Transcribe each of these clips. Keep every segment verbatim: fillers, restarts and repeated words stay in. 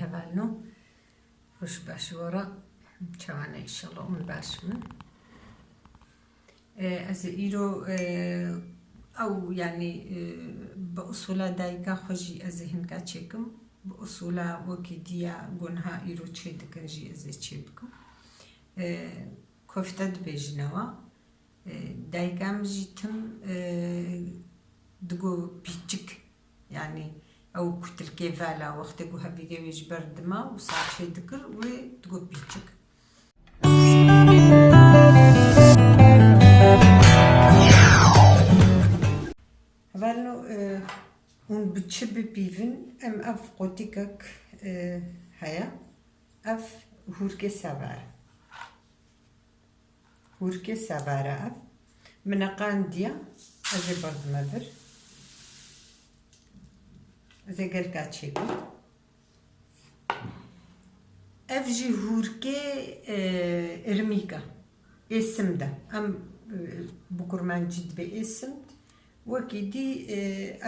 Hevalno, hoş baş wara. Çawane, inşallah hûn baş bin. E, ez ê îro, e, ew, yanî, e, bi usûla dayika xwe jî ez ê hinka çêkim. Bi usûla wekî diya gunha îro çê dikin jî ez ê çê bikim. E, Kofte dibêjine wa. E, dayika min jî tim, e, digo pîçik. Yanî ew kutilkê vala wextê ku hevîgê wê ji ber dima û saçê dikir wê digo pîçik. Hevalno, e, hûn bi çi bipîvin? Em ev qotikek, e, heye. Ev hûrkê sevar e. Hûrkê sevar e ev. Min neqandiye, ez ê berdime vir. Ez ê gelka çêkim. Ev jî hûrkê, e, irmîk e. Ê simd e. Em, e, bi kurmancî dibê ê simd. Wekî dî, e,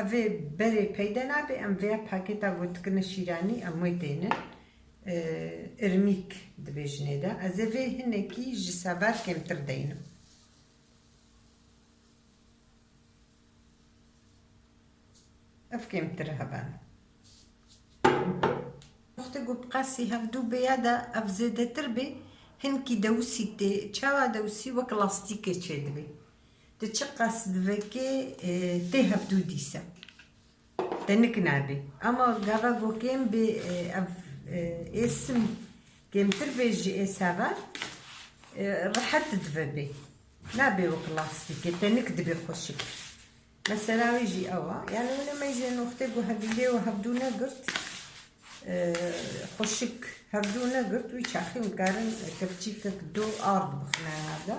ev ê berê peyde nabe, em vêya pakêta gotikine şîranî, em wê tênin. E, irmîk dibêjinê de. Ez ê vê hinekî ji sevar kêmtir deynim. Ev kêmtir e hevalno. Wextê ku bi qasî hevdû bê ya de ev zêdetir bê, hinkî dewisî tê. Çawa dewisî? Wek lastîkê çêdibê. Tu çiqas divekê, e, tê hevdû dîse. Te nik nabê. Ama gava ku kêm bê, e, ev, e, ê sim kêmtir bê ji ê sevar, e, rehet dive bê. Nabê wek lastîkê, te nik dibê xweşik. Mesela wê jî ew e. Yani wine meyzên wextê ku hevîlê û hevdû negirt, e, xweşik hevdû negirt, wî çaxî hûn karin kevçîkek do ard bixine nav de.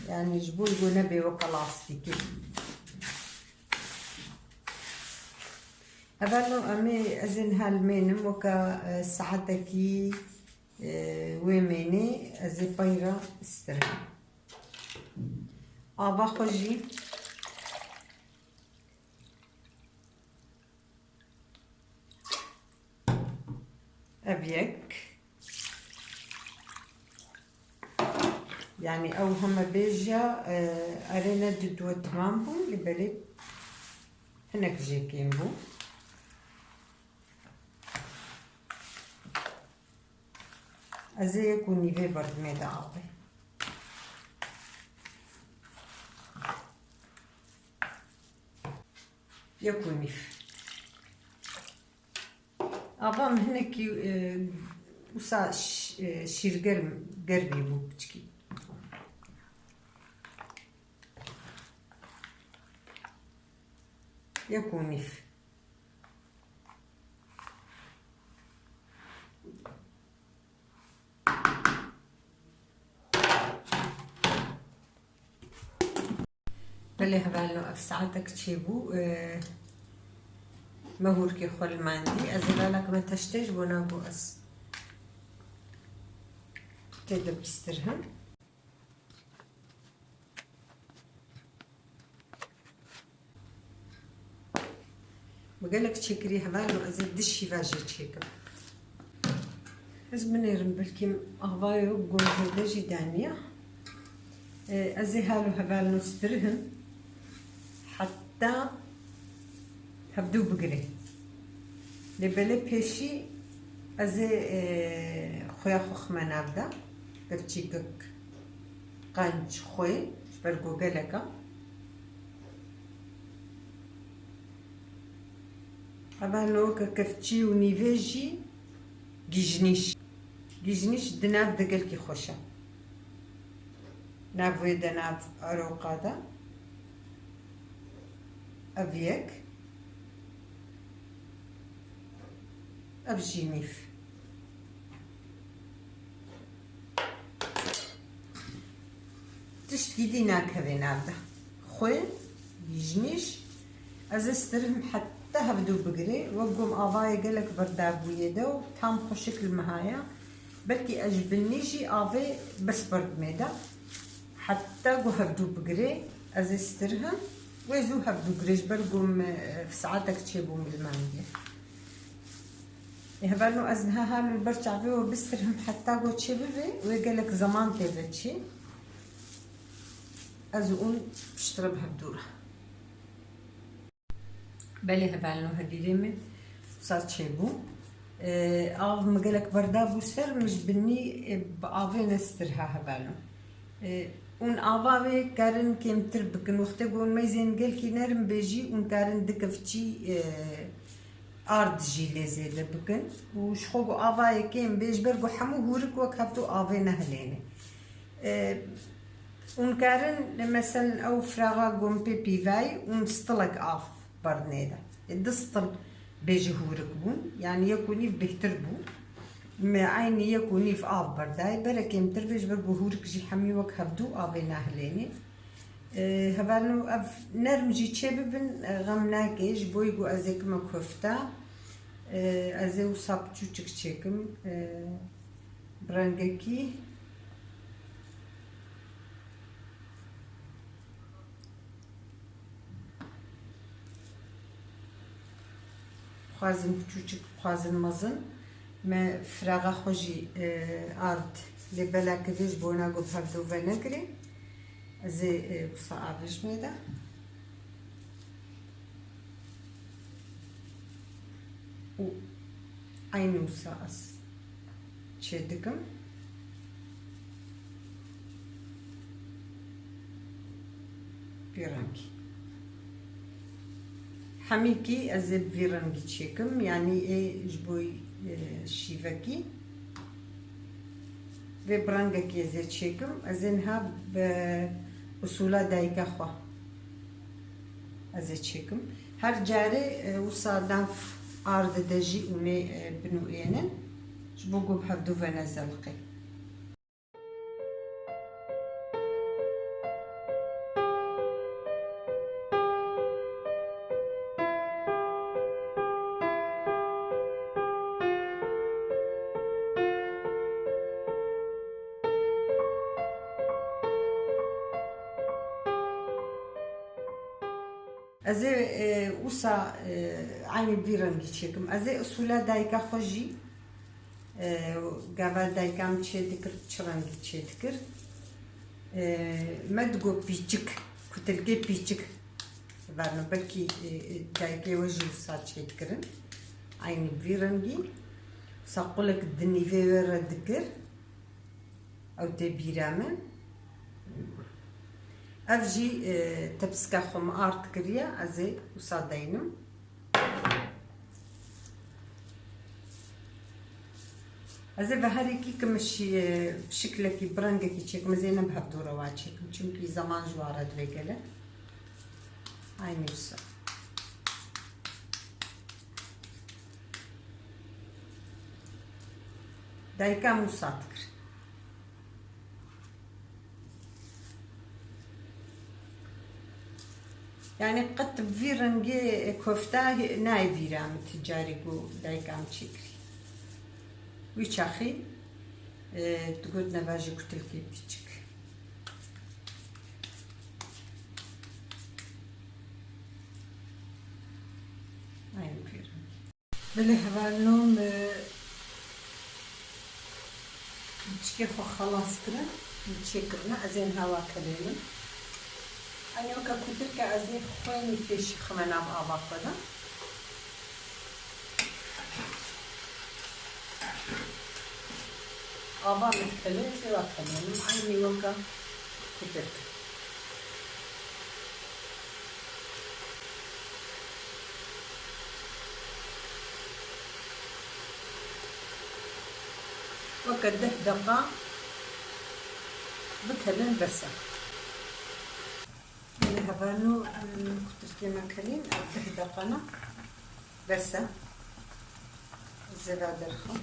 Yani ji bo ku nebe weke lastîkê. Hevalno em ê, ez ê niha limênim weke, e, saetekî, e, wê mênê ez ê peyra stirhim. Ava xwe jî ev yek. Yani ew heme bêje, e, erê ne diduwe timam bû, lê belê hinek jê kêm bû. Ez ê yek û nîvê berdimê de avê. Yek û nîv. Ava min hinekî, e, wisa ş-, e, şîrgerm, germî bû piçkî. Yek û nîv. Belê hevalno, ev saetek çêbû, e, me hûrkê xwe limandî. Ez ê lalek me teştê ji bona ku ez tê de bîstirhim. Bi gelek çêkirî hevalno, ez ê di şîva jê çêkim. Ez binêrim, belkî avayê gon zêde jî daniya. E, ez ê halo hevalno stirihim heta hevdû bigire. Lê belê pêşî ez ê, e, xuya xwe xime nav de. Kevçîkek qenc xwê ji ber ku gelek e. Hevalno weke kevçî û nîvê jî gîjnîş. Gîjnîş di nav de gelkî xweş e. Nav wê de, nav eroqa de. Ev yek. Ev jî nîv. Tiştkî dî nakeve nav de. Xwê, gîjnîş, ez ê stirhim heta hevdû bigire. Wek gom avayê gelek berdabûyê de û tam xweşik li me haya. Belkî ez ji binî jî avê bes berdimê de. Heta ku hevdû bigire, ez ê stirhim. Wê zû hevdû gire, ji ber ku min, e, saetek çêbû min limandiye. Hevalno ez niha hal li ber çavê we bistirhim heta ku çê bibe, wê gelek zeman tê ve çê. Ez û ûn piştre bi hevdû re. Belê hevalno, hevîrê min wisa çêbû. E, av min gelek berdabû ser, min ji binî, e, bi avê nestirha hevalno. E, ûn ava wê karin kêmtir bikin. Wextê ku ûn meyzên gelkî nerim bê jî ûn karin di kevçî, e, ard jî lê zêde bikin. Û ji xwe ku ava yê kêm bê, ji ber ku hemû hûrik wek hevdû avê nehilêne. E, ûn karin, meselen, ew firaxa ku min pê pîvayî ûn stilek av berdinê de. E, du stil bê ji hûrik bûn. Yanî yek û nîv bêhtir bû. Me eynî yek û nîv av berdayê. Bere kêmtir bê, ji ber ku hûrik jî hemî wek hevdû avê nahilênê. E, hevalno ev nerm jî çê bibin, e, xem nake, ji bo ku ez ê kime kofta. E, ez ê wisa piçûçik çêkim. E, bi rengekî Xwazin piçûçik, xwazin mezin. Me firaxa xwe jî, e, ard lê belakirî ji bona ku bi hevdû venekirê. Ez ê, e, wisa avêjmê de. Û eynî wisa ez çê dikim. Vî rengî. Hemîkî ez ê bi vî rengî çêkim, yanî ê ji bo, e, şîvekî. Vê bi rengekî ez ê çêkim. Ez ê niha bi usûla dayika xwe ez ê çêkim. Her carê, e, wisa nav ard de jî ûnê, e, binûênin. Ji bo ku bi hevdû ve nezeliqê. Ez ê, e, wisa, e, eynî vî rengî çêkim. Ez ê usûla dayika xwe jî, e, gava dayika min çê dikir, çi rengî çê dikir? E, me digot pîçik, kutilkê pîçik. Verno belkî, e, e, dayikê we jî wisa çê dikirin. Eynî vî rengî. Wisa qulek di nîvê wê re dikir. Ew tê bîra min. Ev jî, e, tepsika xwe min ard kiriye, ez ê wisa deynim. Ez ê ve herekî kimişî, e, bi şiklekî, bi rengekî çêkim, ez ê ne bi hevdû re wa çêkim, çimkî zeman ji wa re divê gele. Eynî wisa. Dayika min wisa dikir. Yanî qet vî rengê kofta nayê bîra min ti carî ku dayika min çêkirî. Wî çaxî, e, digot neva jî kutilkê pîçik. Eynî vî rengî. Belê hevalno min, e, piçikê xwe xelas kirin, min çêkirine, ez ê niha wa kelênim. Eynî weke kutilke ez ê xwênî pêşî xime nav ava xwe de. Ava min dikelê, ez ê wa kelênim, eynî weke kutilke. Weke deh deqa bikelin bes e. Belê hevalno, em, kutilkê me kelîn, ev deh deqana bes e. Ez ê ve derxim.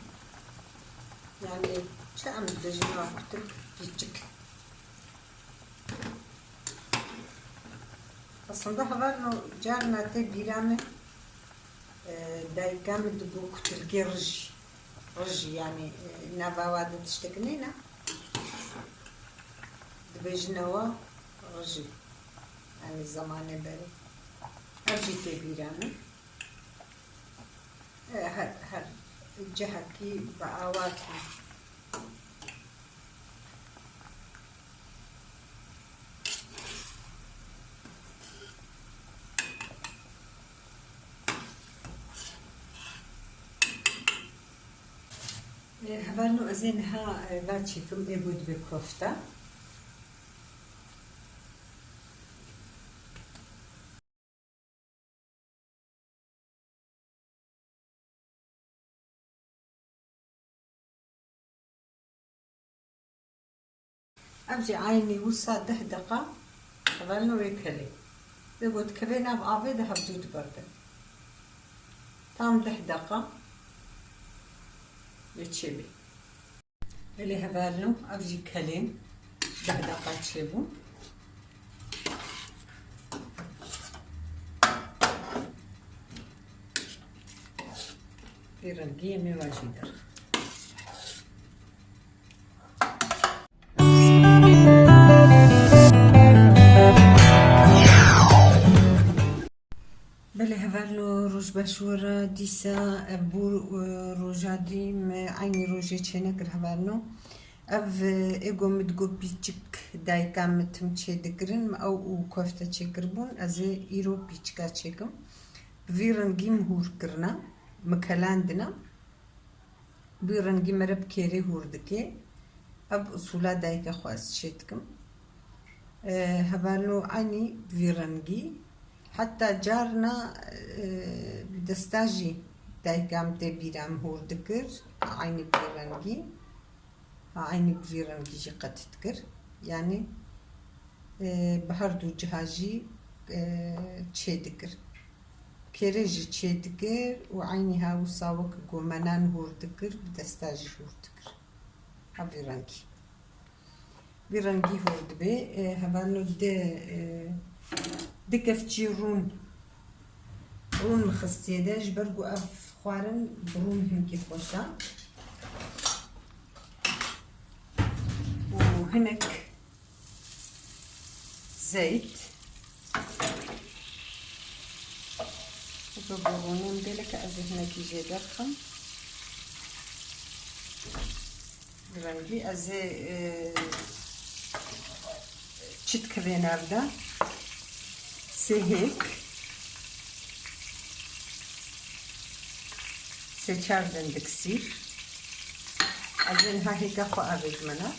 Yanî çi em dibêjin, ev kutilk pîçik. Aslında hevalno carna tê bîra min, e, dayika min digot kutilkê rijî. Rijî, yanî, e, nava wa de tiştek nîne. Dibêjine wa rijî. Yanî zemanê berê. Ev jî tê bîra min. E, her, her Cihekî bi awakî. Hevalno ez ê niha, e, va çêkim, ê bo dibe kofta. Ev jî eynî wisa deh deqa hevalno wê kelê. Lê got kevê nav avê de hevdû diberdin. Tam deh deqa wê çêbê. Belê hevalno, ev jî kelên deh deqa çêbûn. Vî rengî em ê wa jî derxin. Belê hevalno, roj baş we re. Dîsa ev bû, e, roja dî, me eynî rojê çênekir hevalno. Ev, e, ê go min digot pîçik dayika min tim çêdikirin, min ew û kofte çêkiribûn, ez ê îro pîçika çêkim. Bi vî rengî min hûr kirine, min kelandine. Bi vî rengî mere bi kêrê hûr dike. Ev usûla dayika xwe ez çê dikim. E, hevalno eynî bi vî rengî. Heta carna, e, bi desta jî dayika min tê bîra min hûr dikir. Eynî bi vî rengî. Ha, eynî bi vî rengî jî qet dikir. Yanî, e, bi her du ciha jî, e, çê dikir. Kêrê jî çê dikir û eynî ha wisa wek ku me nan hûr dikir, bi desta jî hûr dikir. Ha vî rengî. Vî rengî hûr dibe. E, hevalno di, e, di kevçî rûn, rûn min xistiye de, ji ber ku ev xwarin bi rûn hinkî xweş e. Û hinek zeyt. Bi rûnê min gelek ez ê hinekî jê derxim. Rengî ez ê, e, çi dikevê nav de? Sê hêk, sê çar dindik sîr. Ez ê niha hêka xwe avêdime nav.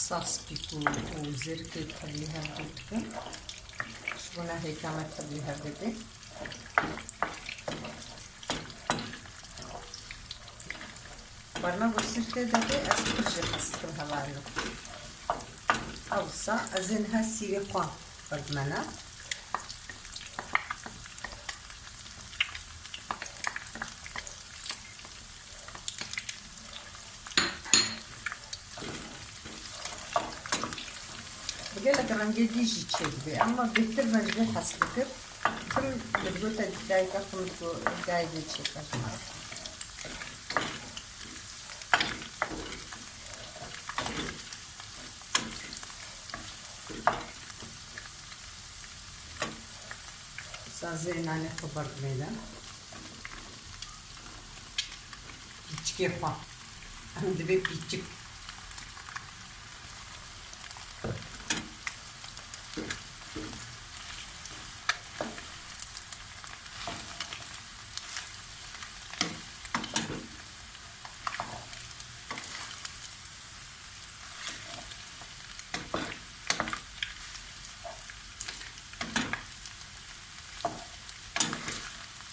Sas pîk û, û zirkê tevlî hev dikin. Ji bona hêka me tevlî hev didê. Barna ku sirkê de bê, ez pir jê hez dikim hevalno. Ewsa ez ê niha sîrê xwe berdime nav. Bi gelek rengê dî jî çêdibe, ema bêhtir me ji vê hez dikir. Tim min digote dayika xwe, min digot dayê vê çêke. Sazê nanê xwe berdimê de. Pîçikê xwe. Em divê pîçik.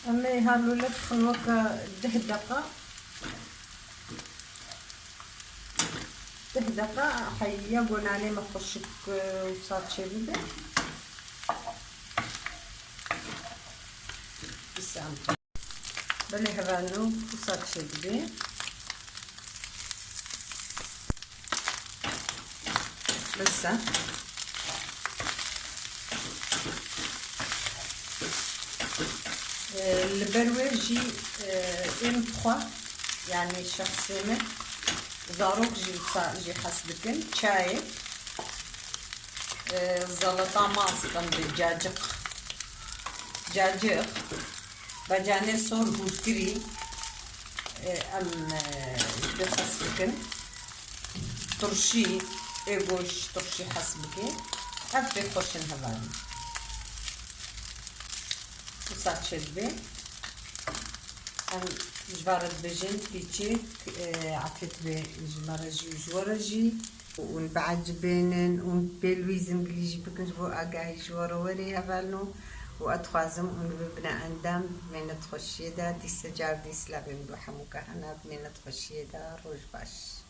Em ê ha lûle dixin weke deh deqa. Deh deqa heya ku nanê me xweşik, e, wisa çêbibe. Dîsa em Belê hevalno, wisa çêdibe. Bes e. Li ber wê jî êm xwe, yanî şexsê min, zarok jî wisa jî hez dikin. Çayê, zeleta mast, qandê, cacik, cacik, bacanê sor hûrkirî, em jî hez dikin. Turşî, ê goş turşî hez bike. Ev pê xweş in hevalî. Wisa çêdibe. Em ji van re dibêjin pîçik, e, afiyet be ji me re jî û ji we re jî. Hûn biecibênin, hûn pêlwîzin gilî jî bikin ji bo agahî ji we re werê hevalno. Û ez dixwazim hûn bibine endam mênet xweşiyê de, dîse car dîs levên bi hemû kahana mênet xweşiyê de, roj baş.